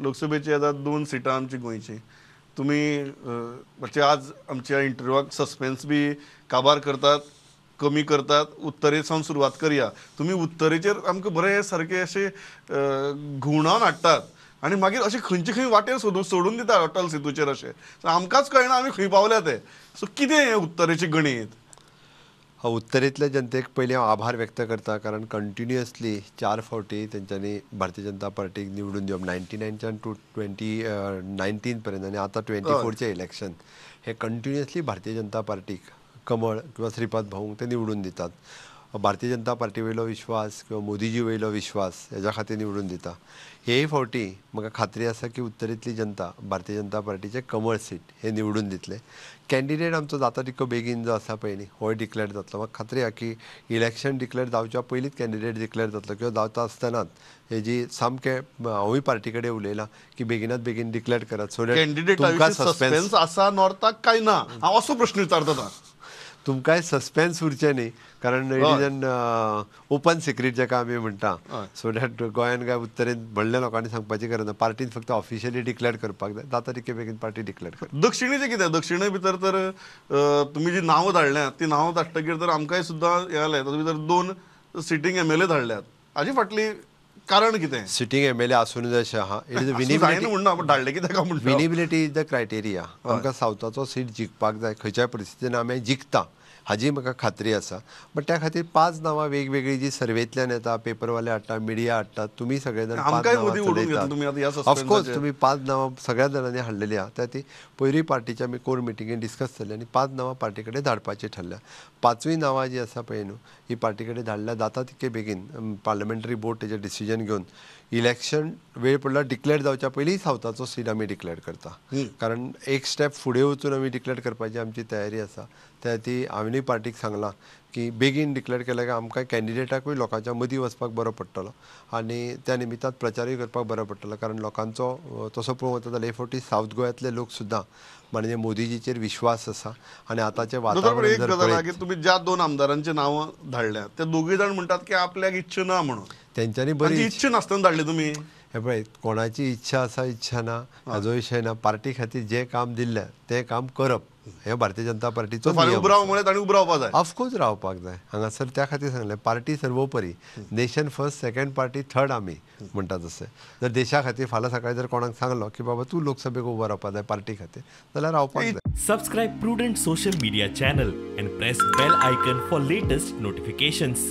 लोकसभेची आतां 2 सिटां आमची गोंयची. तुमी म्हणजे आज आमच्या इंटरव्यूआक सस्पेन्स बी काबार करतात, कमी करतात. उत्तरे सावन सुरवात करया. तुमी उत्तरेचेर आमकां बरें सारकें अशें घुंवडावन हाडटात आनी मागीर अशें खंयचे खंय वाटेर सोडून दितात अटल सेतूचेर. अशें आमकांच कळना आमी खंय पावल्या ते. सो कितें हें उत्तरेचें गणीत? उत्तरेंतल्या जनतेक पयलीं हांव आभार व्यक्त करता, कारण कंटिन्युअसली 4 फावटी तेंच्यांनी भारतीय जनता पार्टीक निवडून दिवप 99च्यान टू 2019 पर्यंत आनी आतां 24चें इलेक्शन हे कंटिन्युअसली भारतीय जनता पार्टीक कमळ किंवा श्रीपाद भाऊंक ते निवडून दितात. भारतीय जनता पार्टी वयलो विश्वास किंवा मोदीजी वयलो विश्वास हेज्या खातीर निवडून दिता. हेय फावटी म्हाका खात्री आसा की उत्तरेंतली जनता भारतीय जनता पार्टीचें कमळ सीट हे निवडून दितले. कॅन्डिडेट आमचो जाता तितको बेगीन जो आसा पळय न्ही होय डिक्लेर जातलो. म्हाका खात्री आसा की इलेक्शन डिक्लेर जावच्या पयलींच कॅन्डिडेट डिक्लेर जातलो किंवा जाता आसतनाच हेजी सामकें हांवूय पार्टी कडेन उलयलां की बेगिनात बेगीन डिक्लेर करात. सो कॅन्डिडेटा सस्पेन्स आसा नॉर्थाक काय ना, हांव असो प्रश्न विचारता. तुमकांय सस्पेन्स उरचें न्ही, कारण it is an open secret जाका आमी म्हणटा. सो that गोंयान काय उत्तरेन व्हडल्या लोकांनी सांगपाची गरज ना, पार्टीन फक्त ऑफिशियली डिक्लेर करपाक जाय. जाता तितके बेगीन पार्टी डिक्लेर करता. दक्षिणेचें कितें? दक्षिणे भितर तर तुमी जी नांवां धाडल्यात ती नांवां धाडटकीर तर आमकांय सुद्दां हें जालें. तातूंत भितर 2 सिटींग MLA धाडल्यात, हाजे फाटली कारण कितें? सिटींग MLA आसून जाय अशें आहा. It is धाडले कित्याक म्हणटा? Winnability is the criteria. आमकां सावथाचो सीट जिखपाक जाय, खंयच्याय परिस्थितीन आमी जिखता हाजी म्हाका खात्री आसा. बट त्या खातीर 5 नांवां वेगवेगळी जी सर्वेंतल्यान येता, पेपरवाले हाडटा, मिडिया हाडटात, तुमी सगळे जाण 5 नांवां चलयतात. ऑफकोर्स तुमी 5 नांवां सगळ्या जाणांनी हाडलेली आहा. त्या ती पयरूय पार्टीच्या आमी कोर मिटिंगेन डिस्कस जाली आनी 5 नांवां पार्टी कडेन धाडपाची ठरल्या. 5वीं नांवां जी आसा पळय न्हू ही पार्टी कडेन धाडल्या. जाता तितके बेगीन पार्लमेंटरी बोर्ड तेजेर डिसिजन घेवन इलेक्शन वेळ पडल्यार डिक्लेर जावच्या पयलीं सावथाचो सीट आमी डिक्लेर करता, कारण एक स्टेप फुडें वचून आमी डिक्लेर करपाची आमची तयारी आसा. त्या ती हांवेनूय पार्टीक सांगलां की बेगीन डिक्लेर केल्यार काय आमकां कॅन्डिडेटाकूय लोकांच्या मदीं वचपाक बरो पडटलो आनी त्या निमित्तान प्रचारूय करपाक बरो पडटलो. कारण लोकांचो तसो पळोवंक वता जाल्यार हे फावटी सावथ गोंयांतले लोक सुद्दां माननीय मोदीजीचेर विश्वास आसा आनी आतांचें वातावरण. तुमी ज्या 2 आमदारांची नांवां धाडल्या ते दोगूय जाण म्हणटात की आपल्याक इच्छा ना म्हणून. तेंच्यांनी बरी इच्छा नासतना धाडली तुमी. हे पळय, कोणाची इच्छा आसा इच्छा ना हाजो विशय ना. पार्टी खातीर जें काम दिल्लें तें काम करप हे भारतीय जनता पार्टीचो. ऑफकोर्स रावपाक जाय हांगासर. त्या खातीर सांगलें पार्टी सर्वोपरी, nation first, second party, third आमी म्हणटा तशें. जर देशा खातीर फाल्यां सकाळीं जर कोणाक सांगलो की बाबा तूं लोकसभेक उबो रावपाक जाय पार्टी खातीर जाल्यार रावपाक जाय. Subscribe Prudent social media channel and press bell icon for latest notifications.